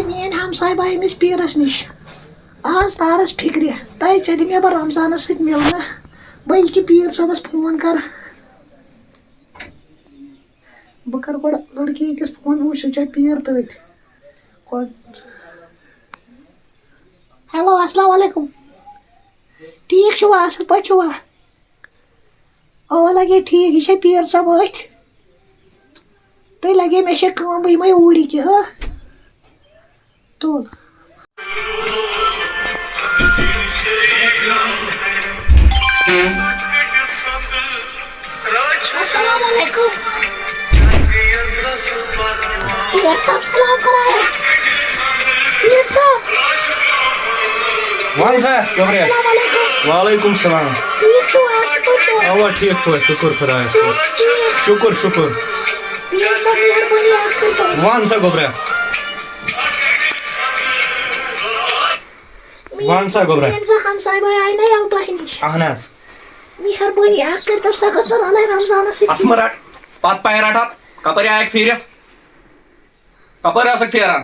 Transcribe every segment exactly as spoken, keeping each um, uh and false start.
میٲنۍ ہمساے بہٕ أمِس پیٖرس نِش۔ آز تارس فِکرِ، تۄہہِ ژےٚ دِ مےٚ بہٕ رمضانس سۭتۍ مِلنہٕ، بلکہِ پیٖر صٲبس فون کر۔ بہٕ کر گۄڈٕ لڑکی أکِس فون، بہٕ وٕچھٕ سُہ چھا پیٖر تٔتھۍ۔ گۄڈٕ، ہیلو، السلام علیکم۔ ٹھیٖک چھِوا؟ اَصٕل پٲٹھۍ چھِوا؟ اَوا، لَگے ٹھیٖک، یہِ چھا پیٖر صٲب أتھۍ؟ تُہۍ لَگے، مےٚ چھےٚ کٲم، بہٕ یِمَے اوٗرۍ ییٚکیٛاہ، ہہ؟ تُل۔ السلام علیکم۔ پیٖر صٲب سلام کران۔ پیٖر صٲب۔ وَن سا، گوٚبریا۔ السلام علیکم۔ وعلیکم السلام۔ ٹھیٖک چھِو؟ اَصٕل پٲٹھۍ چھِو؟ اَوا، ٹھیٖک پٲٹھۍ، شُکُر خۄدایَس کُن۔ ٹھیٖک۔ شُکُر، شُکُر۔ پیٖر صٲب، مہربٲنی اَکھ کٔرۍتو۔ وَن سا، گوٚبریا۔ وَن سا، گوٚبرا۔ ییٚمہِ سا ہمساے باے آیہِ نا یَوٕ تۄہہِ نِش۔ اَہَن حظ۔ مہربٲنی اَکھ کٔرۍتو، سۄ گٔژھ نہٕ رَلٕنۍ رمضانَس سۭتۍ۔ اَتھ مہٕ رَٹ، پَتہٕ پَے رَٹ اَتھ۔ کَپٲرۍ آیَکھ پھیٖرِتھ؟ کَپٲرۍ ٲسٕکھ پھیران؟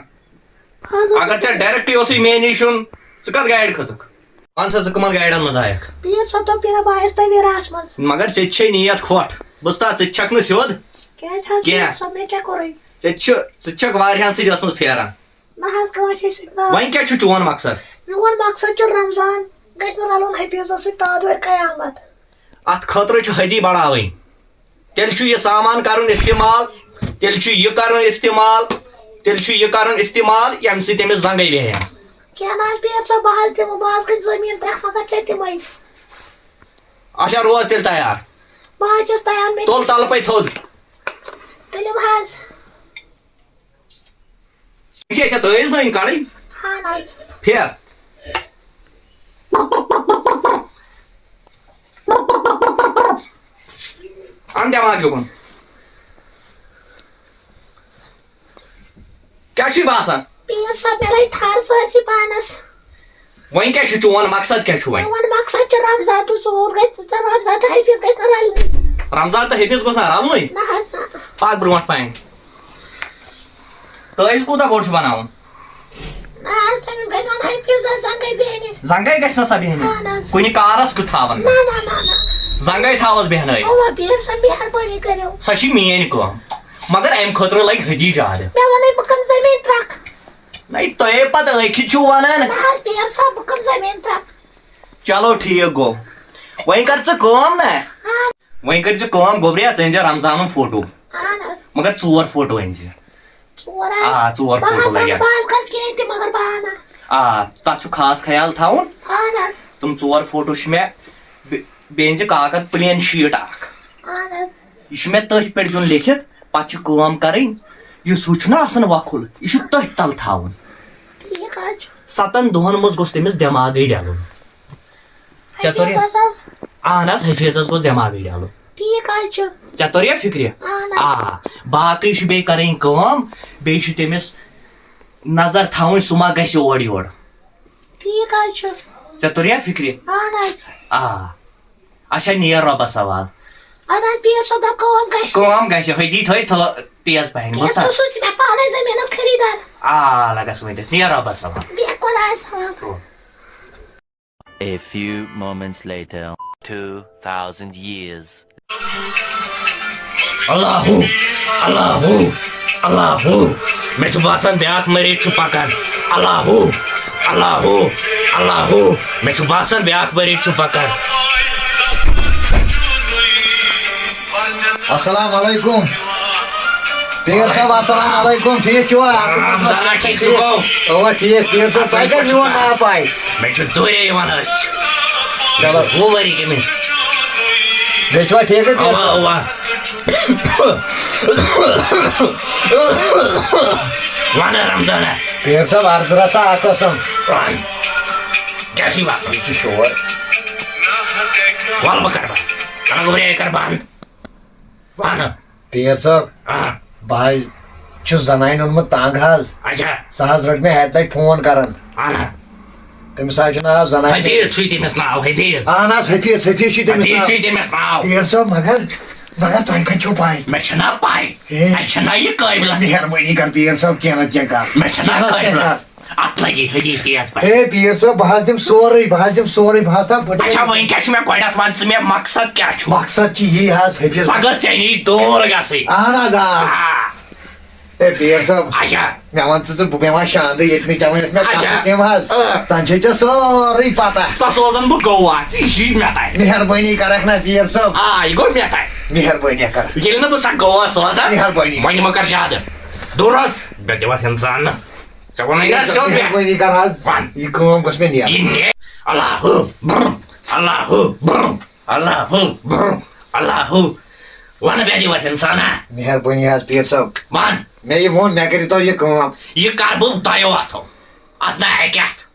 اَز ٲسٕس اگر ژےٚ ڈایریکٹٕے اوسُے مے نِش یُن، ژٕ کَتھ گاڑِ کھٔژٕکھ؟ وَن سا، ژٕ کٕمَن گاڑٮ۪ن منٛز آیَکھ؟ پیٖر صٲب دوٚپ، پیٖرا بہٕ آیَس تَویرا منٛز۔ مگر ژےٚ تہِ چھے نیت کھۄٹھ۔ بہٕ چھُس ژٕ تہِ چھَکھ نہٕ سیوٚد۔ کیٛازِ حظ کینٛہہ۔ پیٖر صٲب، مےٚ کیٛاہ کوٚرُے؟ ژےٚ تہِ چھُ، ژٕ تہِ چھَکھ واریاہَن سۭتۍ ٲسمٕژ پھیران۔ نہ حظ، کٲنٛسے سۭتۍ نہٕ۔ وۄنۍ کیٛاہ چھُ چون مقصد؟ میون مقصد چھُ رمضان گژھِ نہٕ رلُن حفیظس سۭتۍ تادورِ قیامت۔ اتھ خٲطرٕ چھُ حدی بڑاوٕنۍ۔ تیٚلہِ چھُ یہِ سامان کرُن استعمال، تیٚلہِ چھُ یہِ کرُن استعمال، تیٚلہِ چھُ یہِ کرُن استعمال، ییٚمہِ سۭتۍ أمِس زنٛگے بیٚہن۔ کینٛہہ نہ حظ، پیر صٲب، بہٕ حظ دِمہٕ، بہٕ حظ کَتہِ زٔمیٖن ترٛکھ مگر ژےٚ دِمَے۔ اچھا، روز تیٚلہِ تیار۔ بہٕ حظ چھَس تیار، مےٚ تُل تَلہٕ پَے تھوٚد۔ تُلِو حظ۔ چھے ژےٚ تٲویٖز نٲنۍ کَڑٕنۍ؟ اہن حظ۔ پھیر۔ اَن دٮ۪ماغ یُکُن۔ کیٛاہ چھُے باسان؟ پیر صٲب، مےٚ لٔج تھر سٲرسٕے پانس۔ وۄنۍ کیٛاہ چھُ چون مقصد، کیٛاہ چھُ وۄنۍ؟ میون مقصد چھُ رمضان تہٕ ژوٗر گژھِ، رمضان تہٕ حفیظ گژھِ نہٕ رلنٕے۔ رمضان تہٕ حفیظ گوٚژھ نہ رلنُے؟ نہ حظ، نہ۔ پکھ برونٛٹھ پہن۔ تٲویٖز کوٗتاہ بوٚڑ چھُ بناوُن؟ نہ حظ، تٔمِس گژھِ وۄنۍ حفیظس زنٛگے بیٚہنہِ۔ زنٛگے گژھِ نہ سا بیٚہنہِ؟ اہن حظ۔ کُنہِ کارس کیُتھ تھاوَن؟ نہ، نہ، نہ، نہ۔ زنٛگے تھاوس بیٚہنٲوِتھ۔ اوا، پیر صٲب، مہربٲنی کٔرِو۔ سۄ چھِ میٲنۍ کٲم۔ مگر امہِ خٲطرٕ لگہِ حدی زیادٕ۔ مےٚ ووٚنُے، بہٕ کٕنہٕ زٔمیٖن ترٛکھ۔ نہ، تۄہے پتہٕ ٲکھِتھ چھِو ونان۔ نہ حظ، پیر صٲب، بہٕ کٕنہٕ زٔمیٖن ترٛکھ۔ چلو، ٹھیٖک گوٚو۔ وۄنۍ کر ژٕ کٲم نا۔ ہاں۔ وۄنۍ کٔرۍ زِ کٲم، گوٚبریا، ژٕ أنۍ زِ رمضانُن فوٹو۔ اہن حظ۔ مگر ژور فوٹو أنۍ زِ۔ ژور حظ؟ آ، ژور بہٕ فوٹو حظ لگن۔ اَنہٕ، بہٕ حظ کرٕ کینٛہہ تہِ، مگر بہٕ اَنہٕ۔ آ، تتھ چھُ خاص خیال تھاوُن۔ اہن حظ۔ تِم ژور فوٹو چھِ مےٚ، بے-، بیٚیہِ أنۍ زِ کاکد پلین شیٖٹ اکھ۔ اہن حظ۔ یہِ چھُ مےٚ تٔتھۍ پٮ۪ٹھ دیُن لیکھِتھ، پتہٕ چھِ کٲم کرٕنۍ۔ یُس ہُہ چھُنہ آسان وۄکھُل، یہِ چھُ تٔتھۍ تل تھاوُن۔ ٹھیٖک حظ چھُ۔ ستن دۄہن منٛز گوٚژھ تٔمِس دٮ۪ماغٕے ڈلُن۔ ژےٚ توٚریا؟ حفیظس حظ۔ اہن حظ، حفیظس گوٚژھ دٮ۪ماغٕے ڈلُن۔ ٹھیٖک حظ چھُ۔ ژےٚ توٚریا فِکرِ؟ اہن حظ۔ آ، باقٕے چھُ بیٚیہِ کرٕنۍ کٲم، بیٚیہِ چھُ تٔمِس نظر تھاوٕنۍ، سُہ ما گژھِ اورٕ یورٕ۔ ٹھیٖک حظ چھُ۔ ژےٚ توٚریا فِکرِ؟ اہن حظ۔ آ۔ اچھا، نیر رۄبس حوال۔ اہن حظ، پیر صٲب، دپ کٲم گژھِ۔ کٲم گژھِ، ہُتہِ تھٲیِس تھو-، تیز پہن، پیر بوٗزتھا؟ صٲب، سُہ چھُ مےٚ پانے زٔمیٖنس خریٖدار۔ آ، لگس ؤنِتھ، نیر رۄبس حوال۔ بیٚہہ خۄدایس حوال۔ گوٚو۔ A few moments later. Two thousand years. اللہ ہو، اللہ ہو، اللہ ہو۔ مےٚ چھُ باسان بیٛاکھ مٔرِتھ چھُ پکان۔ اللہ ہو، اللہ ہو، اللہ ہو۔ مےٚ چھُ باسان بیٛاکھ مٔرِتھ چھُ پکان۔ السلام علیکم۔ پیر صٲب، السلام علیکم، ٹھیٖک چھِوا؟ اَصٕل پٲٹھۍ چھِوا؟ رمضانا، ٹھیٖک چھُکھو؟ اَوا، ٹھیٖک، پیر صٲب، اَصٕل تۄہہِ کَتہِ پٲٹھۍ میون چھُکھا؟ ناو پَے؟ مےٚ چھُ دوٗرے یِوان أتھۍ۔ چلو۔ وُہ ؤری گٔمٕتۍ۔ بیٚیہِ چھِوا ٹھیٖکٕے، پیر اَوا، صٲب؟ اَوا۔ وَن رمضانا۔ پیر صٲب، عرضہٕ رژھا اَکھ قٕسٕم۔ وَن۔ کیٛاہ چھُے باسان؟ یہِ چھُ شور۔ وَلہٕ بہٕ کَرٕ بنٛد۔ کَرٕ بہٕ یہِ کَرٕ بنٛد۔ وَن۔ پیر صٲب، آ۔ بہٕ حظ چھُس زنانہِ اوٚنمُت تنگ حظ۔ اچھا۔ سۄ حظ رٔٹ مےٚ ہتہِ لٹہِ فون کران۔ اہن۔ تٔمِس حظ چھُ ناو زنانہِ۔ حفیظ چھُے تٔمِس ناو، حفیظ۔ اہن حظ، حفیظ، حفیظ چھُے تٔمِس حفیظ ناو۔ چھُے تٔمِس ناو۔ پیر صٲب، مگر مگر تۄہہِ کتہِ چھو پاے؟ مےٚ چھَنا پاے۔ ہے۔ اَسہِ چھَنا یہِ قٲبلہ۔ مہربٲنی کر پیٖر صٲب، کینٛہہ نتہٕ کینٛہہ کر۔ مےٚ چھَنا کینٛہہ نتہٕ کینٛہہ قٲبلہ۔ کر۔ اَتھ لگی حدی تیز پاے۔ ہے پیٖر صٲب، بہٕ حظ دِمہٕ سورُے، بہٕ حظ دِمہٕ سورُے، بہٕ حظ تھاوٕ پھٕٹرٲوِتھ۔ اچھا، وۄنۍ کیٛاہ چھُ مےٚ گۄڈٕنٮ۪تھ وَن ژٕ مےٚ مقصد کیٛاہ چھُ؟ مقصد چھُ یی حظ، حٲفِظ۔ سۄ گٔژھ ژےٚ نِش دوٗر گژھٕنۍ۔ اہن حظ، آ۔ آ۔ ہے پیٖر صٲب، اچھا۔ مےٚ وَن ژٕ، ژٕ، بہٕ بیٚہمہٕ ہا شاندٕ ییٚتہِ نٕے، ژےٚ وَنٮ۪تھ مےٚ اچھا۔ کَتھ تِم حظ۔ آ۔ زَن چھے ژےٚ سٲرٕے پَتہ۔ سۄ سوزَن بہٕ گووا، ژٕ یہِ چھُے مےٚ تام۔ مہربٲنی کَرَکھ نا پیٖر صٲب۔ آ، یہِ گوٚو مےٚ تام۔ مہربٲنی کَر۔ ییٚلہِ نہٕ بہٕ سۄ گووا سوزَن، مہربٲنی۔ وۄنۍ مہٕ کَر زیادٕ۔ دوٗر حظ، مےٚ دِوَتھ اِنسان نہٕ۔ ژےٚ ووٚنُے نا سیوٚد مےٚ۔ مہربٲنی کَر حظ۔ وَن۔ یہِ کٲم گٔژھ مےٚ نیرٕنۍ۔ یہِ نے-، اللہ، برم، اللہ، برم۔ اللہ ہو، برم، اللہ ہو۔ وَن مےٚ دِوَتھ اِنسانا۔ مہربٲنی حظ پیٖر صٲب۔ وَن۔ مےٚ یہِ ووٚن، مےٚ کٔرِو تو یہِ کٲم۔ یہِ کَرٕ بہٕ تۄہہِ اَتھو۔ اَدٕ نہ اَکہِ اَتھٕ۔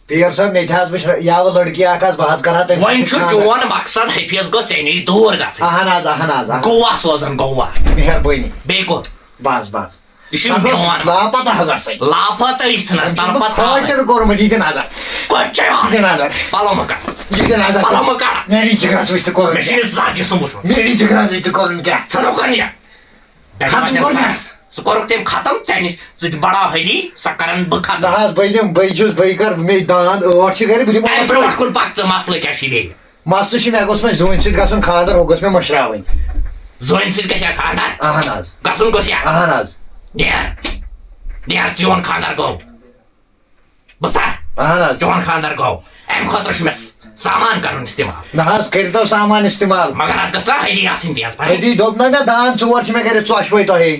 پیٖر صٲب، مےٚ تہِ حظ وٕچھ یَوٕ لٔڑکی اَکھ حظ، بہٕ حظ کَرٕ ہا تٔمِس وۄنۍ سۭتۍ چھُ خانٛدر۔ چون مقصد حفیظ گوٚژھ ژےٚ نِش دوٗر گژھٕنۍ۔ اَہَن حظ، اَہَن حظ، اَہَن۔ گووا سوزَن، گووا۔ مہربٲنی۔ بیٚیہِ کوٚت؟ بَس، بَس۔ یہِ چھُ تَتھ اوس میون۔ لاپتہ گژھٕنۍ۔ لاپتہ یہِ ژھٕنَکھ، أمۍ چھُنہٕ تَلہٕ پَتہٕ خٲطرٕ تھاوٕنۍ۔ کوٚرمُت یہِ تہِ نظر۔ کۄچہِ یہِ تہِ نظر۔ پَلو مہٕ کَڑ۔ یہِ تہِ نظر۔ پَلو مہٕ کَڑ۔ میری جِگرَس وٕچھ تہٕ کوٚرُن میٚشیٖن کیٛاہ؟ یہِ زانٛہہ جِسم وٕچھمُت۔ میری جِگرَس وٕچھ تہٕ کوٚرُن کیٛاہ؟ ژھٕنو کَن یہِ۔ ختم کوٚر مےٚ۔ سُہ کوٚرُکھ تٔمۍ ختم، ژےٚ نِش ژٕ تہِ بَڑاو حٲجی، سۄ کَرَن بہٕ ختم۔ نہ حظ، بہٕ دِمہٕ، بہٕ چھُس، بہٕ کَرٕ، مےٚ دانٛد ٲٹھ چھِ گَرِ، بہٕ دِمہٕ اَمہِ برٛونٛٹھ کُن پَکھ ژٕ، مسلہٕ کیٛاہ چھُے بیٚیہِ؟ مسلہٕ چھُ، مےٚ گوٚژھ وۄنۍ زوٗنہِ سۭتۍ گژھُن خانٛدر، ہُہ گوٚژھ مےٚ مٔشراوٕنۍ۔ زوٗنہِ سۭتۍ گژھِ ہا خانٛدر؟ اہن حظ۔ گژھُن گوٚژھ یا؟ اہن حظ۔ نیر۔ نیر، چون خانٛدر گوٚو۔ بوٗزتھا؟ اہن حظ۔ چون خانٛدر گوٚو۔ اَمہِ خٲطرٕ چھُ مےٚ س-، سامان کرُن استعمال۔ نہ حظ، کٔرۍتو سامان استعمال۔ مگر اَتھ گٔژھ نا حٲجی آسٕنۍ تیز پہن۔ أتی دوٚپ نہ مےٚ، دان ژور چھِ مےٚ گرِ، ژۄشوَے تۄہے۔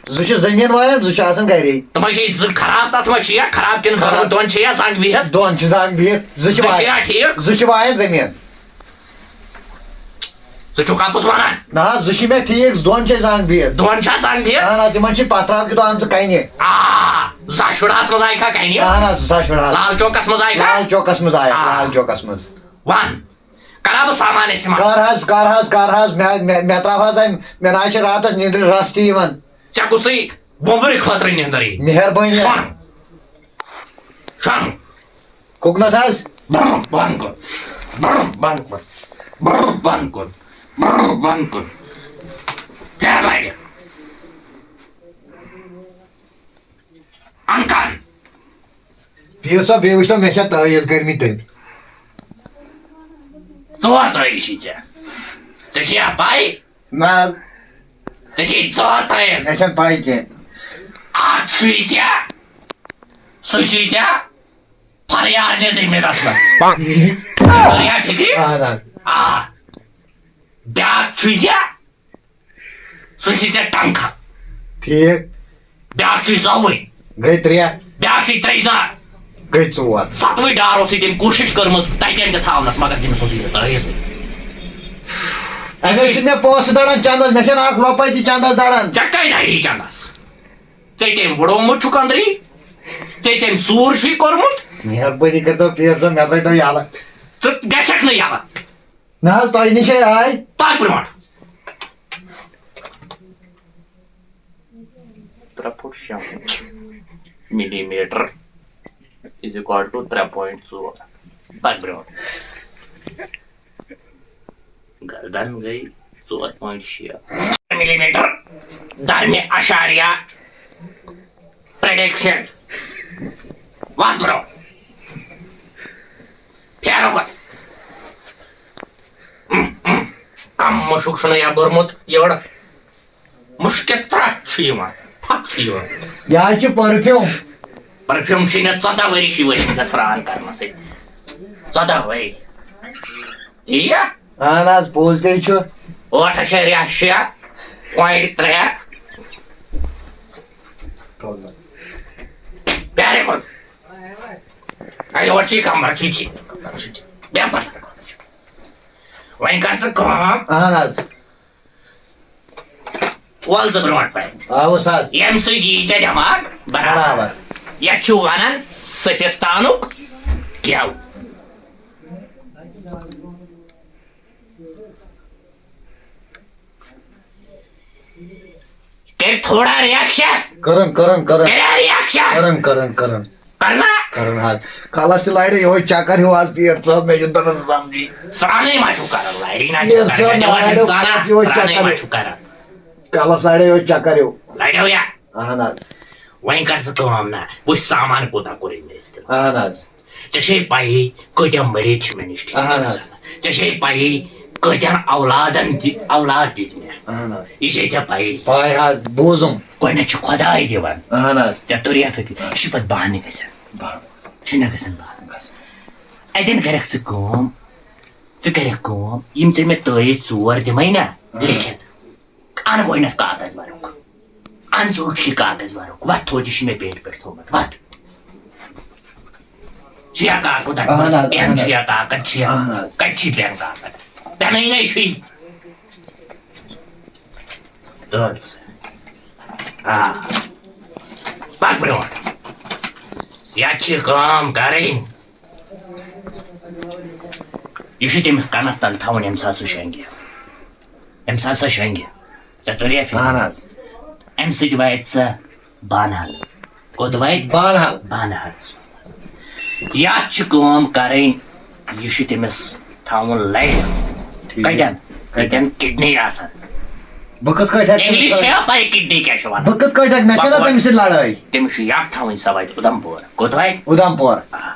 زٕ چھِ زٔمیٖن وایان، زٕ چھِ آسان گرے۔ تِمے چھِ زٕ خراب، تَتھ منٛز چھِ یا خراب کِنہٕ خراب۔ خراب دۄن چھِ یا زنٛگ بِہِتھ۔ دۄن چھِ زنٛگ بِہِتھ، زٕ چھِ زٕ چھِ وایان۔ یا ٹھیٖک۔ زٕ چھِ وایان زٔمیٖن۔ ژٕ چھُکھ اَپُز وَنان؟ نہ حظ، زٕ چھِ مےٚ ٹھیٖک، دۄن چھِ زنٛگ بِہِتھ۔ دۄن چھا زنٛگ بِہِتھ؟ اہن حظ، تِمن چھِ پتھراو کہِ دۄہ آمژٕ کنہِ۔ آ، زٕ ساس شُراہَس منٛز آیہِ کھا کنہِ؟ اہن حظ، زٕ ساس شُراہَس۔ لال چوکس منٛز آیہِ کھا؟ لال چوکس منٛز آیہِ، آ۔ لال چوکس منٛز۔ وَن۔ کرا بہٕ سامان استعمال؟ کر حظ، کر حظ، کر حظ، مےٚ، مےٚ، مےٚ ترٛاو حظ اَمہِ، مےٚ نہ حظ چھِ راتس نیٚنٛدرِ رژھ تہِ یِوان۔ ژےٚ کُسٕے وۄمبرِ خٲطرٕ نیٚنٛدٕر یی؟ مہربٲنی۔ شۄنٛگ۔ شۄنٛگ۔ کُکنتھ حظ؟ برٛونٛہہ بۄن کُن۔ برٛونٛہہ بۄن کُن۔ برٛونٛہہ بۄن کُن۔ برٛونٛہہ بۄن کُن۔ کیٛاہ لگہِ؟ انکل۔ پیٖر صٲب، بیٚیہِ وٕچھتو، مےٚ چھا تٲویٖز کٔرمٕتۍ تٔمۍ؟ ژور تٲویٖز چھی ژےٚ۔ ژےٚ چھےٚ پَے؟ نہ حظ۔ ژےٚ چھے ژور تٲویٖز۔ مےٚ چھَنہٕ پَے کینٛہہ۔ اَکھ چھُے ژےٚ، سُہ چھُے ژےٚ فریار نِظٲمی رَسمَس۔ توٚر یا فِکرِ؟ اَہَن حظ۔ آ۔ بیٛاکھ چھُے ژےٚ، سُہ چھُے ژےٚ ٹنٛگہٕ۔ ٹھیٖک۔ بیٛاکھ چھُے زوٕنۍ۔ گٔے ترٛےٚ۔ بیٛاکھ چھُے ترٛیٚجنار۔ گٔے ژور۔ ستوٕے ڈار اوسُے تٔمۍ کوٗشِش کٔرمٕژ تَتٮ۪ن تہِ تھاونَس، مگر تٔمِس اوسُے نہٕ تٲویٖزٕے۔ اَسہِ حظ چھِ مےٚ پونٛسہٕ دَڑان چندَس، مےٚ چھَنہٕ اَکھ رۄپَے تہِ چندَس دَڑان۔ ژےٚ کَتہِ دَڑی چندَس؟ ژےٚ تٔمۍ وُڈومُت چھُکھ أنٛدری؟ ژےٚ تٔمۍ سوٗر چھُے کوٚرمُت؟ مہربٲنی کٔرۍتو پیٖر صٲب، مےٚ ترٛٲیتو یَلہٕ۔ ژٕ گژھکھ نہٕ یَلہٕ۔ نہ حظ، تۄہہِ نِشے آے۔ تۄہہِ برونٛٹھ۔ ترٛےٚ فُٹ شےٚ مِلی میٖٹر is equal to ترٛےٚ point ژور۔ تۄہہِ برونٛٹھ۔ گردن گٔے ژور point شےٚ۔ مِلی میٖٹر درمہِ اشاریہ prediction۔ وَس برونٛہہ۔ پھیرو کتھ۔ کم مُشُک چھُنہٕ یا بوٚرمُت یورٕ۔ مُشکِل ترٛٹھ چھُ یِوان، پھکھ چھُ یِوان۔ یہِ حظ چھُ perfume۔ Perfume چھُے نہٕ ژۄداہ ؤری چھُے ؤتھۍ مٕتۍ ژےٚ سرٛان کرنَسٕے۔ ژۄداہ ؤری۔ ٹھیٖک؟ اہن حظ، پوٚز تے چھُ۔ ٲٹھ اَچھا رٮ۪تھ شےٚ point ترٛےٚ۔ پیارے کُن۔ اَے، یور چھُے کمر، چھُے، چھُے۔ بیٚہہ پتھ۔ وۄنۍ کر ژٕ کٲم۔ اہن حظ۔ وَل ژٕ برونٛٹھ پَکھ۔ آوُس حظ۔ ییٚمہِ سۭتۍ یی ژےٚ دٮ۪ماغ برابر۔ برابر۔ یَتھ چھُ وَنان سٔفِستانُک گٮ۪و۔ کٔرۍ تھوڑا reaction۔ کٔرٕن، کٔرٕن، کٔرٕن۔ کٔرۍ reaction۔ کٔرٕن، کٔرٕن، کٔرٕن۔ کرنا۔ کرُن حظ۔ کلس تہِ لارِ یِہوٚے چکر ہیوٗ حظ، پیٖر صٲب، مےٚ چھُنہٕ تران سمجھی۔ سرٛانٕے ما چھُو کران، لارِ نا چھُو پیٖر کران، صٲب، مےٚ دِوان لارِ چھِنہٕ نا زانان، چھُو یِہوٚے سرٛانٕے چکر۔ ما چھُو کران۔ کلس لارِ یِہوٚے چکر ہیوٗ۔ لارِ یا۔ اہن حظ۔ وۄنۍ کر ژٕ کٲم نا، وٕچھ سامان کوٗتاہ کوٚرُے مےٚ استعمال۔ اہن حظ۔ ژےٚ چھے پَیی کۭتیٛاہ مٔریٖض چھِ مےٚ نِش ٹھیٖک اہن حظ۔ گژھان۔ ژےٚ چھے پَیی کۭتیٛاہَن اولادَن دِ-، اولاد دِتۍ مےٚ۔ اہن حظ۔ یہِ چھے ژےٚ پَیی۔ پَے حظ، بوٗزُم۔ گۄڈٕنٮ۪تھ چھُ خۄداے دِوان۔ اہن حظ۔ ژےٚ توٚریا فِکرِ؟ یہِ چھُ پَتہٕ بہانہٕ گژھان۔ بہانہٕ۔ چھُنہ گژھان بہانہٕ۔ گژھان۔ اَتٮ۪ن کَرٮ۪کھ ژٕ کٲم، ژٕ کَرٮ۪کھ کٲم، یِم ژےٚ مےٚ تٲیٖز ژور دِمَے نا اہن۔ لیکھِتھ، اَن گۄڈٕنٮ۪تھ کاغذ ورُک۔ اَن ژٕ ہُہ چھِ کاغذ ورُک۔ وَتھ تھوٚد، یہِ چھُ مےٚ پینٛٹ پٮ۪ٹھ تھوٚومُت۔ وَتھ۔ چھُیا کاکُد اَتھ اہن منٛز؟ حظ، پٮ۪ن اہن حظ۔ چھُیا کاکد چھُیا؟ اہن حظ۔ کَتہِ چھِ پٮ۪ن کاکد؟ پٮ۪نٕے نَے چھُے۔ تُل سا۔ آ۔ پَک برٛونٛٹھ۔ یَتھ چھِ کٲم کَرٕنۍ۔ یہِ چھُ تٔمِس کَنَس تَل تھاوُن، ییٚمہِ ساتہٕ سُہ شۄنٛگہِ۔ ییٚمہِ ساتہٕ سُہ شۄنٛگہِ۔ ژےٚ توٚریا فِکرِ؟ اہن حظ۔ اَمہِ سۭتۍ واتہِ سۄ بانہل۔ کوٚت واتہِ؟ بانہل۔ بانہل۔ یَتھ چھِ کٲم کَرٕنۍ، یہِ چھُ تٔمِس تھاوُن لَرِ۔ ٹھیٖک۔ کَتٮ۪ن؟ کَتٮ۪ن؟ کِڈنی آسان۔ بہٕ کِتھ کٲٹھۍ ہٮ۪کہٕ تٔمِس اِنگلِش چھےٚ پَے کِڈنی کیٛاہ چھِ وَنان؟ بہٕ کِتھ کٲٹھۍ ہٮ۪کہٕ؟ مےٚ چھےٚ نا بَکوَٹ۔ تٔمِس سۭتۍ لَڑٲے؟ تٔمِس چھُ یَتھ تھاوٕنۍ سۄ وَتہِ اُدھمپور۔ کوٚت واتہِ؟ اُدھمپور۔ آ۔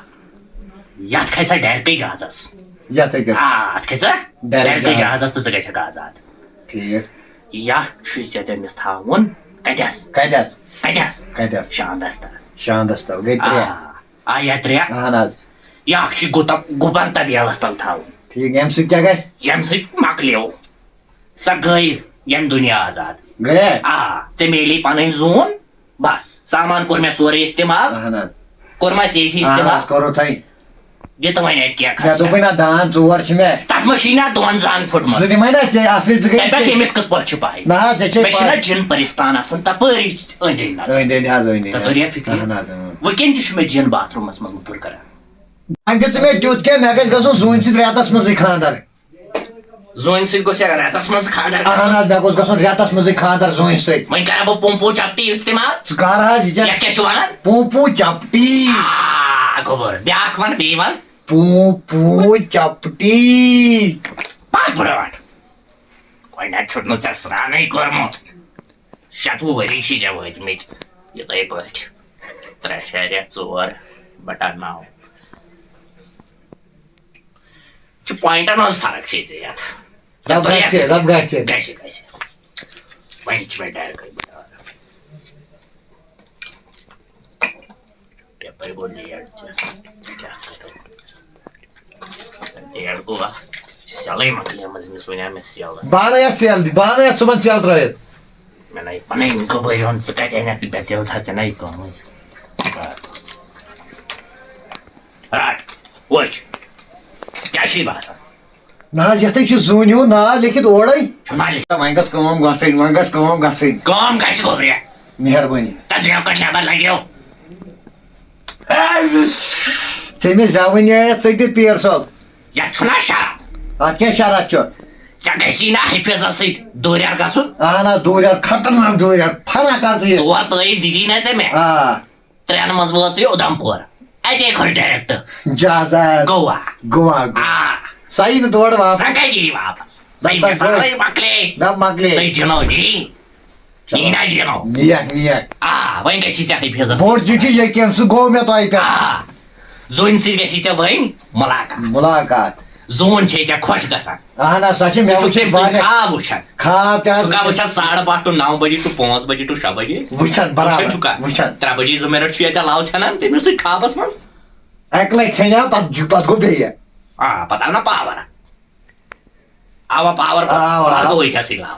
یَتھ کھسہِ سا ڈیرکٕے جہازَس۔ یَتھ ہیٚکہِ آ، اَتھ کھسہِ سا ڈیرکٕے ڈیرکٕے جہاز۔ جہازَس تہٕ ژٕ گژھکھ آزاد۔ ٹھیٖک۔ یَتھ چھُے ژےٚ تٔمِس تھاوُن کَتٮ۪س؟ کَتٮ۪س؟ کَتٮ۪س؟ کَتٮ۪س؟ شاندَس تَل۔ شاندَس تَل گٔے ترٛےٚ۔ آ، آ، یا ترٛےٚ۔ اَہَن حظ۔ یہِ اَکھ چھُے گُتَم-، گُپَن تَبیلَس تَل تھاوُن۔ ٹھیٖک، ییٚمہِ سۭتۍ کیٛاہ گژھِ؟ ییٚمہِ سۭتۍ مۄکلیو۔ سۄ گٔے ییٚمہِ دُنیا آزاد۔ گٔیے؟ آ، ژےٚ میلی پَنٕنۍ زوٗن، بَس، سامان کوٚر مےٚ سورُے استعمال۔ اَہَن حظ۔ کوٚر ما ژےٚ یہِ اَہَن استعمال؟ حظ، کوٚرُتھ ہے۔ دِ تہٕ وۄنۍ اَتہِ کینٛہہ مےٚ خرچہ۔ دوٚپُے نا، دان ژور چھِ مےٚ۔ تَتھ منٛز چھِی نا دۄن زَن پھٕٹمٕژ۔ زٕ دِمَے نا ژےٚ اَصٕل، ژٕ گٔے تَمہِ پٮ۪ٹھ ژےٚ۔ کٔمِس کِتھ پٲٹھۍ چھِ پَے؟ نہ حظ، ژےٚ چھے مےٚ چھِنہ پَے۔ جِن پٔرِستان آسان تَپٲری أنٛدۍ أنٛدۍ نَژان۔ أٔنٛدۍ أٔنٛدۍ حظ، أٔنٛدۍ أٔنٛدۍ ژےٚ حظ۔ توٚریا فِکرِ؟ اَہَن حظ، اۭں۔ وۄنۍ کَمہِ تہِ چھُ مےٚ جِن باتھ روٗمَس منٛز مُتُر کَران۔ وۄنۍ دِ ژٕ مےٚ تیُتھ کینٛہہ، مےٚ گژھِ گژھُن زوٗنہِ سۭتۍ رٮ۪تَس منٛزٕے خانٛدَر۔ زوٗنہِ سۭتۍ گوٚژھ یا رٮ۪تَس منٛز خانٛدَر گژھُن؟ اَہَن حظ، مےٚ گوٚژھ گژھُن رٮ۪تَس منٛزٕے خانٛدَر زوٗنہِ سۭتۍ۔ وۄنۍ کَرا بہٕ پوٗمپوٗ چپٹی استعمال؟ ژٕ کَر حظ یہِ ژےٚ؟ یَتھ کیٛاہ چھُ وَنان؟ پوٗمپوٗ چپٹی۔ آ، گوٚبُر، بیٛاکھ وَن، بیٚیہِ وَن۔ پوٗمپوٗ چپٹی۔ پَکھ برٛونٛٹھ۔ گۄڈٕنٮ۪تھ چھُتھ نہٕ ژےٚ سرٛانٕے کوٚرمُت۔ شَتوُہ ؤری چھِ ژےٚ وٲتۍمٕتۍ یِتھَے پٲٹھۍ۔ ترٛےٚ، شےٚ، رٮ۪تھ ژور بَٹہ نَو۔ چھُ پوینٹن ہٕنٛز فرق چھے ژےٚ یتھ۔ دپ گژھِ، دپ گژھِ۔ گژھِ، گژھِ۔ وۄنۍ چھُ مےٚ ڈر گٔے بہٕ ڈر۔ یپٲرۍ گوٚو لیٹ تہِ۔ کیٛاہ کرو؟ لیٹ گوٚو اکھ۔ سیلٕے مۄکلیمٕژ، أمِس وَنیٛاو مےٚ سیل۔ بہٕ اَنہٕ یَتھ سیل، بہٕ اَنہٕ یَتھ صُبحن سیل ترٲوِتھ۔ مےٚ نَے پَنٕنۍ گوٚبٕرۍ اوٚن، ژٕ کَتہِ اَنَکھ تہٕ مےٚ تہِ اوٚن تھَس، ژےٚ نَے کٲمٕے۔ رَٹ، وٕچھ، کیٛاہ چھُے باسان؟ نہ حظ، یَتھٕے چھُ زوٗنہِ ہُنٛد ناو لیکھِتھ اورَے۔ چھُنہ لیکھِتھ۔ وۄنۍ گٔژھ کٲم گژھٕنۍ، وۄنۍ گٔژھ کٲم گژھٕنۍ۔ کٲم گژھِ گوٚبرِ۔ مہربٲنی۔ تَتھ زیو کَتھ نٮ۪بر لَگیو۔ ژےٚ مےٚ زٮ۪وٕنۍ آیَتھ ژٔٹِتھ پیٖر صٲب۔ یَتھ چھُنہ شرط۔ اَتھ کیٛاہ شرط چھُ؟ ژےٚ گژھی نہ حفیظس سۭتۍ دوٗرٮ۪ر گژھُن؟ اہن حظ، دوٗرٮ۪ر، خطرناک دوٗرٮ۪ر۔ فنا کر ژٕ یہِ۔ ژور تٲیٖز دِتی نہ ژےٚ مےٚ؟ آ۔ ترٛٮ۪ن منٛز وٲژٕے اُدھمپور۔ اَتے کھوٚت ڈایریکٹ۔ جہازا۔ گوا۔ گوا، گوا۔ آ۔ سۄ یی نہٕ تورٕ واپس۔ سۄ کَتہِ یی واپس؟ سۄ یی سۄ گٔے۔ سارے مۄکلے۔ نہ مۄکلے۔ تُہۍ جِنو نی۔ چلو۔ نی نہ جِنو۔ نیک، نیک۔ آ، وۄنۍ گژھی ژےٚ حفیظس۔ بوٚڑ جِتھِ یقیٖن، سُہ گوٚو مےٚ تۄہہِ پٮ۪ٹھ۔ آ۔ زوٗنہِ سۭتۍ گژھی ژےٚ وۄنۍ مُلاقات۔ مُلاقات۔ زوٗن چھے ژےٚ خۄش گژھان۔ اہن حظ، سۄ چھِ مےٚ ژٕ چھُکھ وٕچھِتھ تٔمۍ سٕنٛدۍ واریاہ۔ خواب وٕچھان۔ خواب تہِ حظ ژٕ چھُکھا وٕچھِتھ۔ وٕچھان ساڑٕ باہ to نَو بجے to پانٛژھ بجے to شےٚ بجے؟ وٕچھان برابر، وٕچھان چھُکھا؟ وٕچھان۔ ترٛےٚ بجے زٕ منٹ چھُ یہِ ژےٚ لَو ژھٮ۪نان تٔمِس سۭتۍ خوابَس منٛز۔ اَکہِ لَٹہِ ژھیٚنیٛاو، پَتہٕ، پَتہٕ گوٚو بیٚیہِ۔ آ، پَتہٕ آو نہ پاور۔ آوا پاور، آوا، پَتہٕ آوا۔ گوٚو یہِ ژےٚ سۭتۍ لَو۔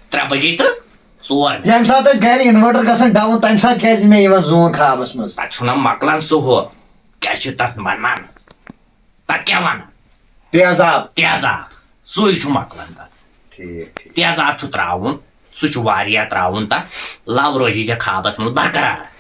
ترٛےٚ بجے تہٕ ژور منٹ۔ ییٚمہِ ساتہٕ اَسہِ گرِ inverter گژھان down، تَمہِ ساتہٕ کیٛازِ مےٚ یِوان زوٗن خوابَس منٛز؟ تَتہِ چھُنہ مۄکلان سُہ ہُہ، کیٛاہ چھِ تَتھ وَنان؟ تَتھ کیٛاہ وَنان؟ تیزاب۔ تیزاب۔ سُے چھُ مۄکلان تَتھ۔ ٹھیٖک، ٹھیٖک۔ تیزاب چھُ ترٛاوُن، سُہ چھُ واریاہ ترٛاوُن تَتھ، لَو روزی ژےٚ خوابَس منٛز برقرار۔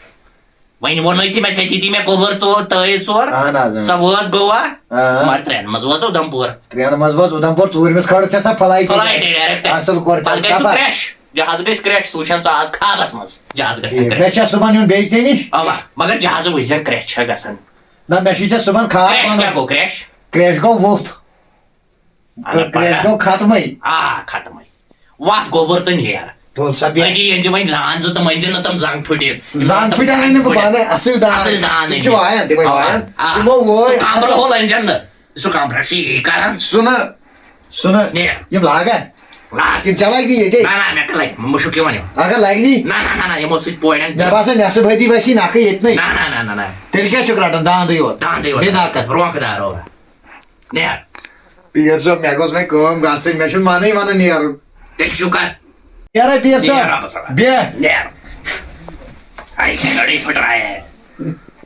وۄنۍ ووٚنُے ژےٚ مےٚ، ژےٚ دِتی مےٚ گوٚبُر تو تٲیٖد ژور۔ اہن حظ، اۭں۔ سۄ وٲژ گوا، آ۔ مگر ترٛٮ۪ن منٛز وٲژ اُدھمپور۔ ترٛٮ۪ن منٛز وٲژ اُدھمپور، ژوٗرمِس کھٲلٕتھ ژےٚ سۄ flight۔ Flight direct۔ اَصٕل کوٚر ژےٚ۔ پَتہٕ گژھِ سُہ دَپان۔ Crash۔ جہاز گژھِ کرٛیش، سُہ وٕچھن ژٕ آز خابس منٛز۔ جہاز گژھِ ٹھیٖک، کرٛیش۔ مےٚ چھا صُبحن یُن بیٚیہِ ژےٚ نِش؟ اوا، مگر جہازٕ وٕچھزٮ۪ن کرٛیش چھا گژھان۔ نہ، مےٚ چھُے ژےٚ صُبحن خاب کرٛیش وَنُن۔ کیٛاہ گوٚو کرٛیش؟ کرٛیش گوٚو ووٚتھ۔ اَدٕ کرٛیش پَگاہ۔ گوٚو ختمٕے۔ آ، ختمٕے۔ وَتھ گوٚبُر تہٕ نیر۔ تُل سا بیٚہہ۔ أتی أنۍ زِ وۄنۍ لان زٕ تِم أنۍ زِ نہٕ تِم زنٛگ پھٕٹہِ۔ زنٛگ پھٕٹن نہٕ بہٕ پانہٕ، اَصٕل دان۔ اَصٕل دان تِم أنۍ چھِ زِ۔ وایان، تِمے اوا، وایان۔ آ۔ تِمو وٲے تہٕ کمرٕ اَصٕل۔ ہول أنۍ زٮ۪ن نہٕ۔ سُہ کمرٕ چھُ یی کران۔ سُہ نہٕ، سُہ نہٕ۔ نیر۔ یِم لاگا؟ لاگ۔ کِنہٕ ژےٚ لگہِ نہٕ ییٚتے؟ نہ، نہ، مےٚ کتہِ لگہِ؟ مُشُک یِوان یِوان۔ اگر لگہِ نی؟ نہ، نہ، نہ، نہ، یِمو سۭتۍ پورٮ۪ن۔ مےٚ باسان نٮ۪صٕب ہیٚتی وسی نکھٕ ییٚتنٕے۔ نہ، نہ، نہ، نہ، نہ، نہ۔ تیٚلہِ کیٛاہ چھُکھ رٹان؟ داندٕے یوت۔ داندٕے یوت۔ بیٚیہِ نکھٕ۔ رونٛقہٕ دار، اوا۔ نیر۔ پیٖر صٲب، مےٚ گوٚژھ وۄنۍ کٲم گژھٕنۍ، مےٚ چھُنہٕ منٕے ونان نیرُن۔ تیٚلہِ چھُو کتھ؟ نیرا پیٖر صٲب۔ نیر رۄبس حوالہٕ۔ بیٚہہ۔ نیر۔ اَے کیٛاہ گٔڑی پھٕٹرایے۔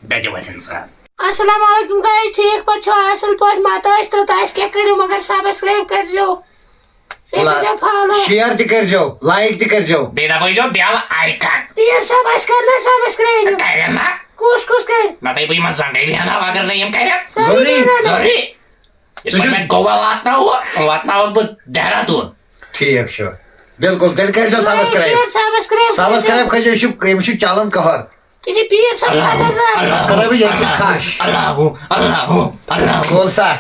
بیٚہہ دِ وۄتھ اِنسان۔ السلام علیکم guys، ٹھیٖک پٲٹھۍ چھِوا؟ اَصٕل پٲٹھۍ مَتہٕ ٲسۍ تہٕ تہٕ اَسہِ کیٛاہ کٔرِو، مگر subscribe کٔرۍزیو۔ بیٚیہِ کٔرۍزیو follow۔ Share تہِ کٔرۍزیو، like تہِ کٔرۍزیو۔ بیٚیہِ دبٲیزیو bell icon۔ پیٖر صٲب، اَسہِ کَر نہ subscribe۔ کَرن نا۔ کُس کُس کَرِ؟ نہ تہٕ بہٕ یِمن زنٛگے بیٚہناو اگر نہٕ یِم کَرن۔ سٲری ژٕ چھُکھ، کَرن۔ ژٕ چھُکھ۔ یِتھ پٲٹھۍ مےٚ گووا واتناوو، واتناوَکھ بہٕ دہرادوٗن۔ ٹھیٖک چھُ۔ بِلکُل، تیٚلہِ کٔرۍزیو like، subscribe۔ Share، subscribe کٔرۍزیو۔ Subscribe کٔرۍزیو، یہِ چھُ، یہِ چھُ چلان قہر۔ یہِ چھُ پیٖر صٲب اللہ، خطرناک۔ اللہ، کَرو بہٕ ییٚمہِ سۭتۍ اللہ، خاش۔ اللہ، اللہ، اللہ۔ بول سا۔